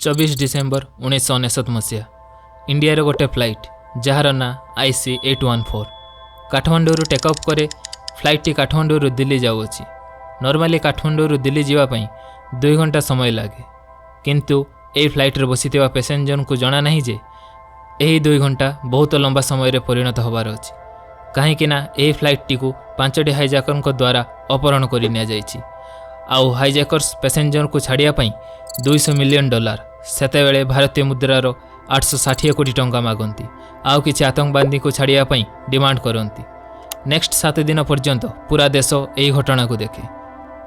24 December 1999 ମସିହା, ଇଣ୍ଡିଆର ଗୋଟେ ଫ୍ଲାଇଟ୍, ଯାହାର ନାଁ IC 814, କାଠମାଣ୍ଡୁରୁ ଟେକ୍ଅଫ୍ କରେ। ଫ୍ଲାଇଟ୍ଟି କାଠମାଣ୍ଡୁରୁ ଦିଲ୍ଲୀ ଯାଉଅଛି। ନର୍ମାଲି କାଠମାଣ୍ଡୁରୁ ଦିଲ୍ଲୀ ଯିବା ପାଇଁ 2 ଘଣ୍ଟା ସମୟ ଲାଗେ। କିନ୍ତୁ ଏହି ଫ୍ଲାଇଟ୍ରେ ବସିଥିବା ପ୍ୟାସେଞ୍ଜରଙ୍କୁ ଜଣା ନାହିଁ ଯେ ଏହି 2 ଘଣ୍ଟା ବହୁତ ଲମ୍ବା ସମୟରେ ପରିଣତ ହେବାର ଅଛି, କାହିଁକି ନା ଏହି ଫ୍ଲାଇଟ୍ଟିକୁ ପାଞ୍ଚଟି ହାଇଜାକରଙ୍କ ଦ୍ୱାରା ଅପହରଣ କରି ନିଆଯାଇଛି। ଆଉ ହାଇଜାକର୍ସ ପ୍ୟାସେଞ୍ଜରଙ୍କୁ ଛାଡ଼ିବା ପାଇଁ 200 ମିଲିୟନ ଡଲାର, ସେତେବେଳେ ଭାରତୀୟ ମୁଦ୍ରାର 860 କୋଟି ଟଙ୍କା ମାଗନ୍ତି ଆଉ କିଛି ଆତଙ୍କବାଦୀଙ୍କୁ ଛାଡ଼ିବା ପାଇଁ ଡିମାଣ୍ଡ କରନ୍ତି। ନେକ୍ସଟ 7 ଦିନ ପର୍ଯ୍ୟନ୍ତ ପୁରା ଦେଶ ଏହି ଘଟଣାକୁ ଦେଖେ।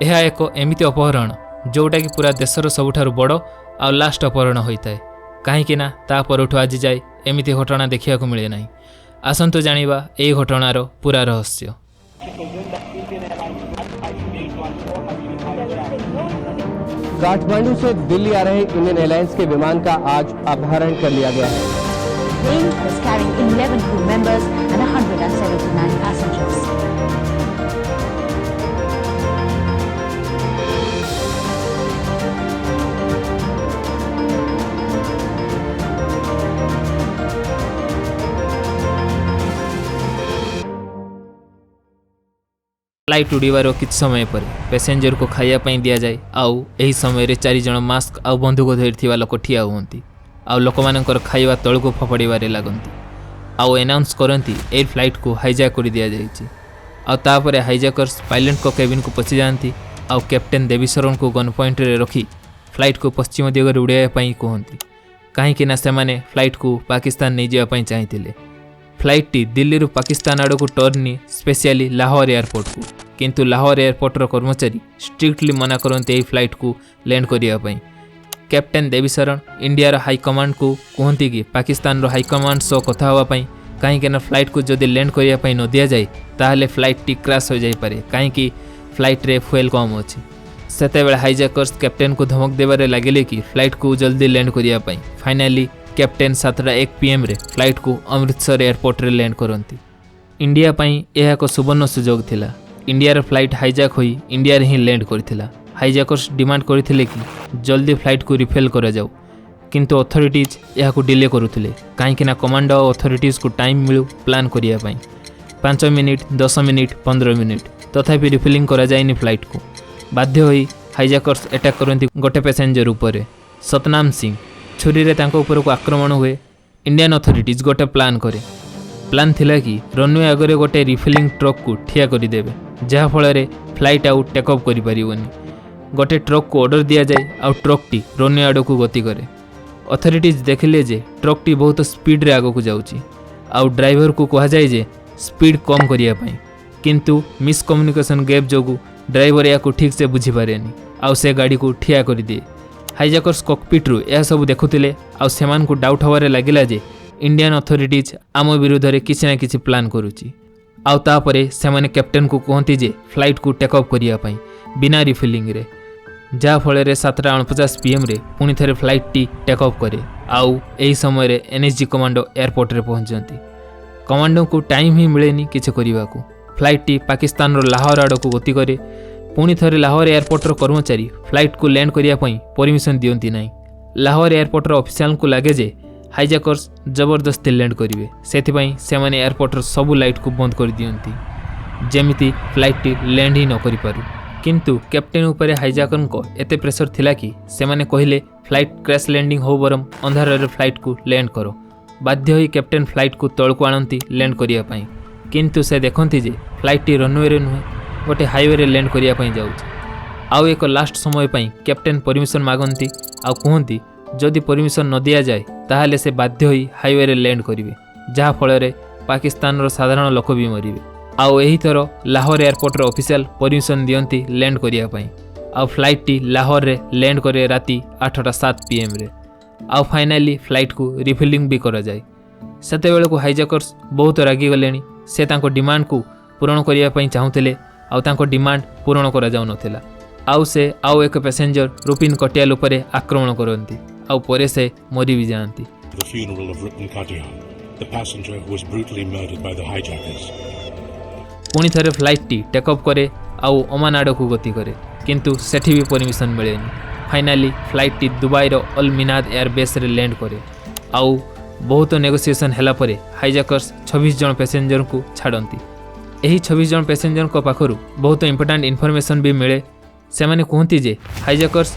ଏହା ଏକ ଏମିତି ଅପହରଣ, ଯେଉଁଟାକି ପୁରା ଦେଶର ସବୁଠାରୁ ବଡ଼ ଆଉ ଲାଷ୍ଟ ଅପହରଣ ହୋଇଥାଏ, କାହିଁକି ନା ତା ପରଠୁ ଆଜି ଯାଏ ଏମିତି ଘଟଣା ଦେଖିବାକୁ ମିଳେ ନାହିଁ। ଆସନ୍ତୁ ଜାଣିବା ଏହି ଘଟଣାର ପୁରା ରହସ୍ୟ। Indian Airlines flight IC 814 has been hijacked. Kathmandu से दिल्ली आ रहे इंडियन एयरलाइंस के विमान का आज अपहरण कर लिया गया है। Plane was carrying 11 crew members and 179 passengers. Flight ଉଡ଼ିବାର କିଛି ସମୟ ପରେ ପ୍ୟାସେଞ୍ଜରକୁ ଖାଇବା ପାଇଁ ଦିଆଯାଏ। ଆଉ ଏହି ସମୟରେ ଚାରିଜଣ ମାସ୍କ ଆଉ ବନ୍ଧୁକ ଧରିଥିବା ଲୋକ ଠିଆ ହୁଅନ୍ତି ଆଉ ଲୋକମାନଙ୍କର ଖାଇବା ତଳକୁ ଫୋପାଡ଼ିବାରେ ଲାଗନ୍ତି ଆଉ ଆନାଉନ୍ସ କରନ୍ତି, ଏହି ଫ୍ଲାଇଟ୍କୁ ହାଇଜାକ୍ କରି ଦିଆଯାଇଛି। ଆଉ ତାପରେ ହାଇଜାକର୍ସ ପାଇଲଟଙ୍କ କେବିନ୍କୁ ପଶିଯାଆନ୍ତି ଆଉ କ୍ୟାପ୍ଟେନ୍ ଦେବୀଶରଣଙ୍କୁ ଗନ୍ ପଏଣ୍ଟରେ ରଖି ଫ୍ଲାଇଟ୍କୁ ପଶ୍ଚିମ ଦିଗରେ ଉଡ଼ାଇବା ପାଇଁ କୁହନ୍ତି, କାହିଁକି ନା ସେମାନେ ଫ୍ଲାଇଟ୍କୁ ପାକିସ୍ତାନ ନେଇଯିବା ପାଇଁ ଚାହିଁଥିଲେ। ଫ୍ଲାଇଟ୍ଟି ଦିଲ୍ଲୀରୁ ପାକିସ୍ତାନ ଆଡ଼କୁ ଟର୍ନ ନିଏ, ସ୍ପେଶିଆଲି ଲାହୋର ଏୟାରପୋର୍ଟକୁ। କିନ୍ତୁ ଲାହୋର ଏୟାରପୋର୍ଟର କର୍ମଚାରୀ ଷ୍ଟ୍ରିକ୍ଟଲି ମନା କରନ୍ତି ଏହି ଫ୍ଲାଇଟ୍କୁ ଲ୍ୟାଣ୍ଡ କରିବା ପାଇଁ। କ୍ୟାପ୍ଟେନ୍ ଦେବୀଶରଣ ଇଣ୍ଡିଆର ହାଇକମାଣ୍ଡକୁ କୁହନ୍ତି କି ପାକିସ୍ତାନର ହାଇକମାଣ୍ଡ ସହ କଥା ହେବା ପାଇଁ, କାହିଁକିନା ଫ୍ଲାଇଟ୍କୁ ଯଦି ଲ୍ୟାଣ୍ଡ କରିବା ପାଇଁ ନ ଦିଆଯାଏ, ତାହେଲେ ଫ୍ଲାଇଟ୍ଟି କ୍ରାସ୍ ହୋଇଯାଇପାରେ, କାହିଁକି ଫ୍ଲାଇଟ୍ରେ ଫୁଏଲ୍ କମ୍ ଅଛି। ସେତେବେଳେ ହାଇଜାକର୍ସ କ୍ୟାପ୍ଟେନ୍କୁ ଧମକ ଦେବାରେ ଲାଗିଲେ କି ଫ୍ଲାଇଟ୍କୁ ଜଲ୍ଦି ଲ୍ୟାଣ୍ଡ କରିବା ପାଇଁ। ଫାଇନାଲି କ୍ୟାପ୍ଟେନ୍ 7:01 ପିଏମ୍ରେ ଫ୍ଲାଇଟ୍କୁ ଅମୃତସର ଏୟାରପୋର୍ଟରେ ଲ୍ୟାଣ୍ଡ କରନ୍ତି। ଇଣ୍ଡିଆ ପାଇଁ ଏହା ଏକ ସୁବର୍ଣ୍ଣ ସୁଯୋଗ ଥିଲା। ଇଣ୍ଡିଆର ଫ୍ଲାଇଟ୍ ହାଇଜାକ୍ ହୋଇ ଇଣ୍ଡିଆରେ ହିଁ ଲ୍ୟାଣ୍ଡ କରିଥିଲା। ହାଇଜାକର୍ସ ଡିମାଣ୍ଡ କରିଥିଲେ କି ଜଲ୍ଦି ଫ୍ଲାଇଟ୍କୁ ରିଫୁଏଲ୍ କରାଯାଉ, କିନ୍ତୁ ଅଥରିଟିଜ୍ ଏହାକୁ ଡିଲେ କରୁଥିଲେ, କାହିଁକିନା କମାଣ୍ଡୋ ଆଉ ଅଥରିଟିଜ୍କୁ ଟାଇମ୍ ମିଳୁ ପ୍ଲାନ୍ କରିବା ପାଇଁ। 5 ମିନିଟ୍, 10 ମିନିଟ୍, 15 ମିନିଟ୍, ତଥାପି ରିଫିଲିଂ କରାଯାଇନି ଫ୍ଲାଇଟ୍କୁ। ବାଧ୍ୟ ହୋଇ ହାଇଜାକର୍ସ ଆଟାକ୍ କରନ୍ତି ଗୋଟେ ପ୍ୟାସେଞ୍ଜର ଉପରେ, ସତନାମ ସିଂ। ଛୁରୀରେ ତାଙ୍କ ଉପରକୁ ଆକ୍ରମଣ ହୁଏ। ଇଣ୍ଡିଆନ୍ ଅଥରିଟିଜ୍ ଗୋଟେ ପ୍ଲାନ୍ କରେ। ପ୍ଲାନ୍ ଥିଲା କି ରନୱେ ଆଗରେ ଗୋଟେ ରିଫିଲିଂ ଟ୍ରକ୍କୁ ଠିଆ କରିଦେବେ, ଯାହାଫଳରେ ଫ୍ଲାଇଟ୍ ଆଉ ଟେକ୍ଅଫ୍ କରିପାରିବନି। ଗୋଟେ ଟ୍ରକ୍କୁ ଅର୍ଡ଼ର ଦିଆଯାଏ ଆଉ ଟ୍ରକ୍ଟି ରନୱେ ଆଡ଼କୁ ଗତି କରେ। ଅଥରିଟିଜ୍ ଦେଖିଲେ ଯେ ଟ୍ରକ୍ଟି ବହୁତ ସ୍ପିଡ଼ରେ ଆଗକୁ ଯାଉଛି ଆଉ ଡ୍ରାଇଭରକୁ କୁହାଯାଏ ଯେ ସ୍ପିଡ଼ କମ୍ କରିବା ପାଇଁ। କିନ୍ତୁ ମିସ୍କମ୍ୟୁନିକେସନ୍ ଗ୍ୟାପ୍ ଯୋଗୁଁ ଡ୍ରାଇଭର ଏହାକୁ ଠିକ୍ସେ ବୁଝିପାରେନି ଆଉ ସେ ଗାଡ଼ିକୁ ଠିଆ କରିଦିଏ। ହାଇଜାକର୍ସ କକପିଟ୍ରୁ ଏହାସବୁ ଦେଖୁଥିଲେ ଆଉ ସେମାନଙ୍କୁ ଡାଉଟ୍ ହେବାରେ ଲାଗିଲା ଯେ ଇଣ୍ଡିଆନ୍ ଅଥରିଟିଜ୍ ଆମ ବିରୁଦ୍ଧରେ କିଛି ନା କିଛି ପ୍ଲାନ୍ କରୁଛି। ଆଉ ତାପରେ ସେମାନେ କ୍ୟାପ୍ଟେନ୍କୁ କୁହନ୍ତି ଯେ ଫ୍ଲାଇଟ୍କୁ ଟେକ୍ଅଫ୍ କରିବା ପାଇଁ ବିନା ରିଫିଲିଂରେ, ଯାହାଫଳରେ 7:49 ପିଏମ୍ରେ ପୁଣି ଥରେ ଫ୍ଲାଇଟ୍ଟି ଟେକ୍ଅଫ୍ କରେ। ଆଉ ଏହି ସମୟରେ ଏନ୍ଏସ୍ଜି କମାଣ୍ଡୋ ଏୟାରପୋର୍ଟରେ ପହଞ୍ଚନ୍ତି। କମାଣ୍ଡୋଙ୍କୁ ଟାଇମ୍ ହିଁ ମିଳେନି କିଛି କରିବାକୁ। ଫ୍ଲାଇଟ୍ଟି ପାକିସ୍ତାନର ଲାହୋର ଆଡ଼କୁ ଗତି କରେ। ପୁଣି ଥରେ ଲାହୋର ଏୟାରପୋର୍ଟର କର୍ମଚାରୀ ଫ୍ଲାଇଟ୍କୁ ଲ୍ୟାଣ୍ଡ କରିବା ପାଇଁ ପରମିସନ୍ ଦିଅନ୍ତି ନାହିଁ। ଲାହୋର ଏୟାରପୋର୍ଟର ଅଫିସିଆଲଙ୍କୁ ଲାଗେ ଯେ ହାଇଜାକର୍ସ ଜବରଦସ୍ତି ଲ୍ୟାଣ୍ଡ କରିବେ। ସେଥିପାଇଁ ସେମାନେ ଏୟାରପୋର୍ଟର ସବୁ ଲାଇଟ୍କୁ ବନ୍ଦ କରିଦିଅନ୍ତି, ଯେମିତି ଫ୍ଲାଇଟ୍ଟି ଲ୍ୟାଣ୍ଡ ହିଁ ନ କରିପାରୁ। କିନ୍ତୁ କ୍ୟାପ୍ଟେନ୍ ଉପରେ ହାଇଜାକରଙ୍କ ଏତେ ପ୍ରେସର ଥିଲା କି ସେମାନେ କହିଲେ, ଫ୍ଲାଇଟ୍ କ୍ରାସ୍ ଲ୍ୟାଣ୍ଡିଂ ହଉ ବରଂ ଅନ୍ଧାରରେ ଫ୍ଲାଇଟ୍କୁ ଲ୍ୟାଣ୍ଡ କର। ବାଧ୍ୟ ହୋଇ କ୍ୟାପ୍ଟେନ୍ ଫ୍ଲାଇଟ୍କୁ ତଳକୁ ଆଣନ୍ତି ଲ୍ୟାଣ୍ଡ କରିବା ପାଇଁ। କିନ୍ତୁ ସେ ଦେଖନ୍ତି ଯେ ଫ୍ଲାଇଟ୍ଟି ରନୱେରେ ନୁହେଁ, ଗୋଟେ ହାଇୱେରେ ଲ୍ୟାଣ୍ଡ କରିବା ପାଇଁ ଯାଉଛି। ଆଉ ଏକ ଲାଷ୍ଟ ସମୟ ପାଇଁ କ୍ୟାପ୍ଟେନ୍ ପରମିସନ୍ ମାଗନ୍ତି ଆଉ କୁହନ୍ତି, ଯଦି ପରମିସନ୍ ନ ଦିଆଯାଏ, ତାହେଲେ ସେ ବାଧ୍ୟ ହୋଇ ହାଇୱେରେ ଲ୍ୟାଣ୍ଡ କରିବେ, ଯାହାଫଳରେ ପାକିସ୍ତାନର ସାଧାରଣ ଲୋକ ବି ମରିବେ। ଆଉ ଏହିଥର ଲାହୋର ଏୟାରପୋର୍ଟର ଅଫିସିଆଲ ପରମିସନ୍ ଦିଅନ୍ତି ଲ୍ୟାଣ୍ଡ କରିବା ପାଇଁ ଆଉ ଫ୍ଲାଇଟ୍ଟି ଲାହୋରରେ ଲ୍ୟାଣ୍ଡ କରେ ରାତି 8:07 ପିଏମ୍ରେ। ଆଉ ଫାଇନାଲି ଫ୍ଲାଇଟ୍କୁ ରିଫିଲିଂ ବି କରାଯାଏ। ସେତେବେଳକୁ ହାଇଜାକର୍ସ ବହୁତ ରାଗିଗଲେଣି। ସେ ତାଙ୍କ ଡିମାଣ୍ଡକୁ ପୂରଣ କରିବା ପାଇଁ ଚାହୁଁଥିଲେ ଆଉ ତାଙ୍କ ଡିମାଣ୍ଡ ପୂରଣ କରାଯାଉନଥିଲା। ଆଉ ସେ ଆଉ ଏକ ପ୍ୟାସେଞ୍ଜର ରୁପିନ କଟିଆଲ ଉପରେ ଆକ୍ରମଣ କରନ୍ତି ଆଉ ପରେ ସେ ମରି ବି ଯାଆନ୍ତି। The funeral of Rupin Katyal, the passenger who was brutally murdered by the hijackers. ପୁଣି ଥରେ ଫ୍ଲାଇଟ୍ଟି ଟେକ୍ଅଫ୍ କରେ ଆଉ ଓମାନ ଆଡ଼କୁ ଗତି କରେ, କିନ୍ତୁ ସେଠି ବି ପରମିସନ୍ ମିଳେନି। ଫାଇନାଲି ଫ୍ଲାଇଟ୍ଟି ଦୁବାଇର ଅଲ୍ ମିନାଦ ଏୟାର ବେସ୍ରେ ଲ୍ୟାଣ୍ଡ କରେ। ଆଉ ବହୁତ ନେଗୋସିଏସନ୍ ହେଲା ପରେ ହାଇଜାକର୍ସ 26 ଜଣ ପ୍ୟାସେଞ୍ଜରଙ୍କୁ ଛାଡ଼ନ୍ତି। ଏହି 26 ଜଣ ପ୍ୟାସେଞ୍ଜରଙ୍କ ପାଖରୁ ବହୁତ ଇମ୍ପୋର୍ଟାଣ୍ଟ ଇନଫର୍ମେସନ୍ ବି ମିଳେ। ସେମାନେ କୁହନ୍ତି ଯେ ହାଇଜାକର୍ସ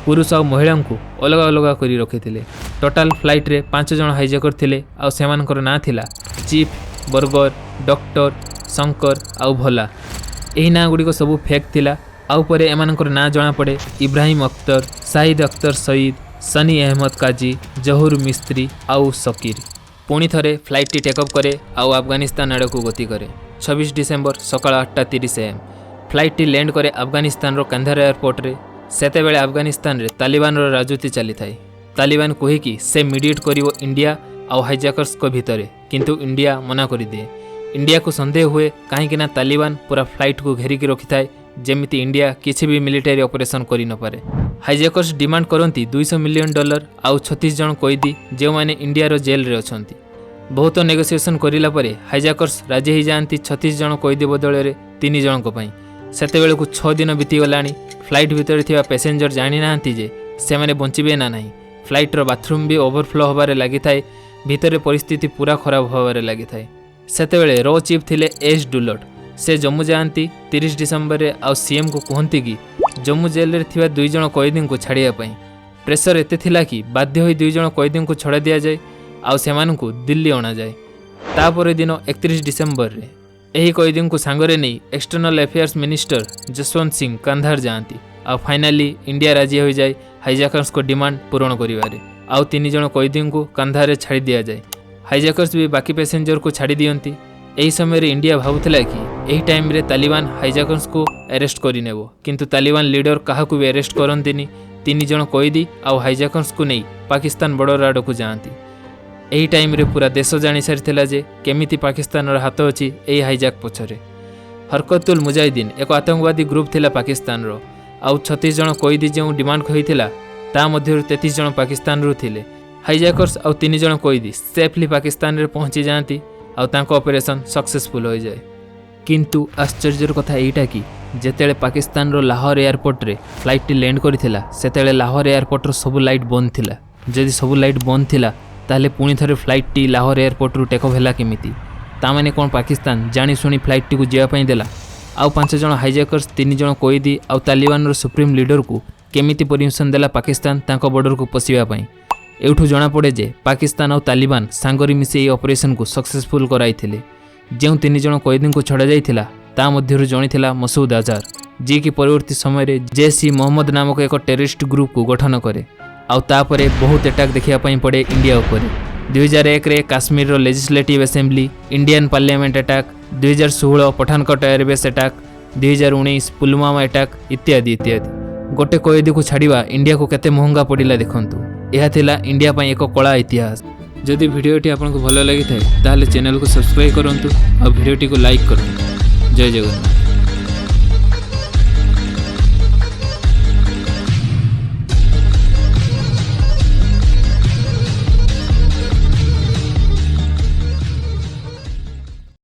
ପୁରୁଷ ଆଉ ମହିଳାଙ୍କୁ ଅଲଗା ଅଲଗା କରି ରଖିଥିଲେ। ଟୋଟାଲ୍ ଫ୍ଲାଇଟ୍ରେ ପାଞ୍ଚ ଜଣ ହାଇଜାକର ଥିଲେ ଆଉ ସେମାନଙ୍କର ନାଁ ଥିଲା ଚିଫ୍, ବର୍ଗର, ଡକ୍ଟର, ଶଙ୍କର ଆଉ ଭୋଲା। ଏହି ନାଁ ଗୁଡ଼ିକ ସବୁ ଫେକ୍ ଥିଲା। ଆଉ ପରେ ଏମାନଙ୍କର ନାଁ ଜଣାପଡ଼େ ଇବ୍ରାହିମ ଅଖତର, ସାହିଦ ଅଖତର ସଇଦ, ସନି ଅହମ୍ମଦ କାଜି, ଜହୁର ମିସ୍ତ୍ରୀ ଆଉ ସକିର। ପୁଣି ଥରେ ଫ୍ଲାଇଟ୍ଟି ଟେକଅପ୍ କରେ ଆଉ ଆଫଗାନିସ୍ତାନ ଆଡ଼କୁ ଗତି କରେ। 26 ଡିସେମ୍ବର ସକାଳ 8:30 ଏଏମ୍ ଫ୍ଲାଇଟ୍ଟି ଲ୍ୟାଣ୍ଡ କରେ ଆଫଗାନିସ୍ତାନର କାନ୍ଧାର ଏୟାରପୋର୍ଟରେ। ସେତେବେଳେ ଆଫଗାନିସ୍ତାନରେ ତାଲିବାନର ରାଜୁତି ଚାଲିଥାଏ। ତାଲିବାନ କୁହେକି ସେ ମିଡ଼ିଏଟ୍ କରିବ ଇଣ୍ଡିଆ ଆଉ ହାଇଜାକର୍ସଙ୍କ ଭିତରେ, କିନ୍ତୁ ଇଣ୍ଡିଆ ମନା କରିଦିଏ। ଇଣ୍ଡିଆକୁ ସନ୍ଦେହ ହୁଏ, କାହିଁକିନା ତାଲିବାନ ପୁରା ଫ୍ଲାଇଟ୍କୁ ଘେରିକି ରଖିଥାଏ, ଯେମିତି ଇଣ୍ଡିଆ କିଛି ବି ମିଲିଟାରୀ ଅପରେସନ୍ କରିନପାରେ। ହାଇଜାକର୍ସ ଡିମାଣ୍ଡ କରନ୍ତି 200 ମିଲିୟନ ଡଲାର ଆଉ 36 ଜଣ କଏଦୀ, ଯେଉଁମାନେ ଇଣ୍ଡିଆର ଜେଲ୍ରେ ଅଛନ୍ତି। ବହୁତ ନେଗୋସିଏସନ୍ କରିଲା ପରେ ହାଇଜାକର୍ସ ରାଜି ହେଇଯାଆନ୍ତି 36 ଜଣ କଏଦୀ ବଦଳରେ ତିନି ଜଣଙ୍କ ପାଇଁ। ସେତେବେଳକୁ 6 ଦିନ ବିତିଗଲାଣି। ଫ୍ଲାଇଟ୍ ଭିତରେ ଥିବା ପ୍ୟାସେଞ୍ଜର ଜାଣିନାହାନ୍ତି ଯେ ସେମାନେ ବଞ୍ଚିବେ ନା ନାହିଁ। ଫ୍ଲାଇଟ୍ର ବାଥରୁମ୍ ବି ଓଭରଫ୍ଲୋ ହେବାରେ ଲାଗିଥାଏ। ଭିତରେ ପରିସ୍ଥିତି ପୁରା ଖରାପ ହେବାରେ ଲାଗିଥାଏ। ସେତେବେଳେ ର ଚିଫ୍ ଥିଲେ ଏସ୍ ଡୁଲଟ। ସେ ଜମ୍ମୁ ଯାଆନ୍ତି 30 ଡିସେମ୍ବରରେ ଆଉ ସିଏମ୍କୁ କୁହନ୍ତି କି ଜମ୍ମୁ ଜେଲ୍ରେ ଥିବା ଦୁଇ ଜଣ କଏଦୀଙ୍କୁ ଛାଡ଼ିବା ପାଇଁ। ପ୍ରେସର ଏତେ ଥିଲା କି ବାଧ୍ୟ ହୋଇ ଦୁଇ ଜଣ କଏଦୀଙ୍କୁ ଛଡ଼ା ଦିଆଯାଏ ଆଉ ସେମାନଙ୍କୁ ଦିଲ୍ଲୀ ଅଣାଯାଏ। ତାପର ଦିନ 31 ଡିସେମ୍ବରରେ ଏହି କଏଦୀଙ୍କୁ ସାଙ୍ଗରେ ନେଇ external affairs minister Yashwant Singh Kandahar ଯାଆନ୍ତି ଆଉ ଫାଇନାଲି ଇଣ୍ଡିଆ ରାଜି ହୋଇଯାଏ ହାଇଜାକର୍ସଙ୍କ ଡିମାଣ୍ଡ ପୂରଣ କରିବାରେ ଆଉ ତିନି ଜଣ କଏଦୀଙ୍କୁ କାନ୍ଧାରରେ ଛାଡ଼ି ଦିଆଯାଏ। ହାଇଜାକର୍ସ ବି ବାକି ପ୍ୟାସେଞ୍ଜରକୁ ଛାଡ଼ି ଦିଅନ୍ତି। ଏହି ସମୟରେ ଇଣ୍ଡିଆ ଭାବୁଥିଲା କି ଏହି ଟାଇମ୍ରେ ତାଲିବାନ ହାଇଜାକର୍ସକୁ ଆରେଷ୍ଟ କରିନେବ, କିନ୍ତୁ ତାଲିବାନ ଲିଡର କାହାକୁ ବି ଆରେଷ୍ଟ କରନ୍ତିନି। ତିନି ଜଣ କଏଦୀ ଆଉ ହାଇଜାକର୍ସକୁ ନେଇ ପାକିସ୍ତାନ ବର୍ଡର ଆଡ଼କୁ ଯାଆନ୍ତି। ଏହି ଟାଇମ୍ରେ ପୁରା ଦେଶ ଜାଣିସାରିଥିଲା ଯେ କେମିତି ପାକିସ୍ତାନର ହାତ ଅଛି ଏହି ହାଇଜାକ୍ ପଛରେ। ହରକତୁଲ ମୁଜାହିଦ୍ଦିନ ଏକ ଆତଙ୍କବାଦୀ ଗ୍ରୁପ୍ ଥିଲା ପାକିସ୍ତାନର। ଆଉ 36 ଜଣ କଏଦୀ ଯେଉଁ ଡିମାଣ୍ଡ ହୋଇଥିଲା, ତା ମଧ୍ୟରୁ 33 ଜଣ ପାକିସ୍ତାନରୁ ଥିଲେ। ହାଇଜାକର୍ସ ଆଉ ତିନି ଜଣ କଏଦୀ ସେଫଲି ପାକିସ୍ତାନରେ ପହଞ୍ଚି ଯାଆନ୍ତି ଆଉ ତାଙ୍କ ଅପରେସନ୍ ସକ୍ସେସଫୁଲ୍ ହୋଇଯାଏ। କିନ୍ତୁ ଆଶ୍ଚର୍ଯ୍ୟର କଥା ଏଇଟା କି ଯେତେବେଳେ ପାକିସ୍ତାନର ଲାହୋର ଏୟାରପୋର୍ଟରେ ଫ୍ଲାଇଟ୍ଟି ଲ୍ୟାଣ୍ଡ କରିଥିଲା, ସେତେବେଳେ ଲାହୋର ଏୟାରପୋର୍ଟର ସବୁ ଲାଇଟ୍ ବନ୍ଦ ଥିଲା। ଯଦି ସବୁ ଲାଇଟ୍ ବନ୍ଦ ଥିଲା, ତାହେଲେ ପୁଣି ଥରେ ଫ୍ଲାଇଟ୍ଟି ଲାହୋର ଏୟାରପୋର୍ଟରୁ ଟେକଅଫ୍ ହେଲା କେମିତି? ତାମାନେ କ'ଣ ପାକିସ୍ତାନ ଜାଣିଶୁଣି ଫ୍ଲାଇଟ୍ଟିକୁ ଯିବା ପାଇଁ ଦେଲା? ଆଉ ପାଞ୍ଚ ଜଣ ହାଇଜାକର୍ସ, ତିନି ଜଣ କଏଦୀ ଆଉ ତାଲିବାନର ସୁପ୍ରିମ୍ ଲିଡରକୁ କେମିତି ପରମିସନ୍ ଦେଲା ପାକିସ୍ତାନ ତାଙ୍କ ବର୍ଡରକୁ ପଶିବା ପାଇଁ? ଏଇଠୁ ଜଣାପଡ଼େ ଯେ ପାକିସ୍ତାନ ଆଉ ତାଲିବାନ ସାଙ୍ଗରେ ମିଶି ଏହି ଅପରେସନକୁ ସକ୍ସେସଫୁଲ୍ କରାଇଥିଲେ। ଯେଉଁ ତିନି ଜଣ କଏଦୀଙ୍କୁ ଛଡ଼ାଯାଇଥିଲା, ତା ମଧ୍ୟରୁ ଜଣେ ଥିଲା ମସୁଦ ଆଝାର, ଯିଏକି ପରବର୍ତ୍ତୀ ସମୟରେ ଜୈଶ ଇ ମହମ୍ମଦ ନାମକ ଏକ ଟେରରିଷ୍ଟ ଗ୍ରୁପକୁ ଗଠନ କରେ। ଆଉ ତାପରେ ବହୁତ ଆଟାକ୍ ଦେଖିବା ପାଇଁ ପଡ଼େ ଇଣ୍ଡିଆ ଉପରେ। 2001ରେ କାଶ୍ମୀରର legislative assembly, Indian parliament attack, 2016 Pathankot airbase attack, 2019 Pulwama attack ଇତ୍ୟାଦି ଇତ୍ୟାଦି। ଗୋଟେ କଏଦୀକୁ ଛାଡ଼ିବା ଇଣ୍ଡିଆକୁ କେତେ ମହଙ୍ଗା ପଡ଼ିଲା ଦେଖନ୍ତୁ। ଏହା ଥିଲା ଇଣ୍ଡିଆ ପାଇଁ ଏକ କଳା ଇତିହାସ। ଯଦି ଭିଡ଼ିଓଟି ଆପଣଙ୍କୁ ଭଲ ଲାଗିଥାଏ, ତାହେଲେ ଚ୍ୟାନେଲକୁ ସବସ୍କ୍ରାଇବ୍ କରନ୍ତୁ ଆଉ ଭିଡ଼ିଓଟିକୁ ଲାଇକ୍ କରନ୍ତୁ। ଜୟ ଜଗନ୍ନାଥ।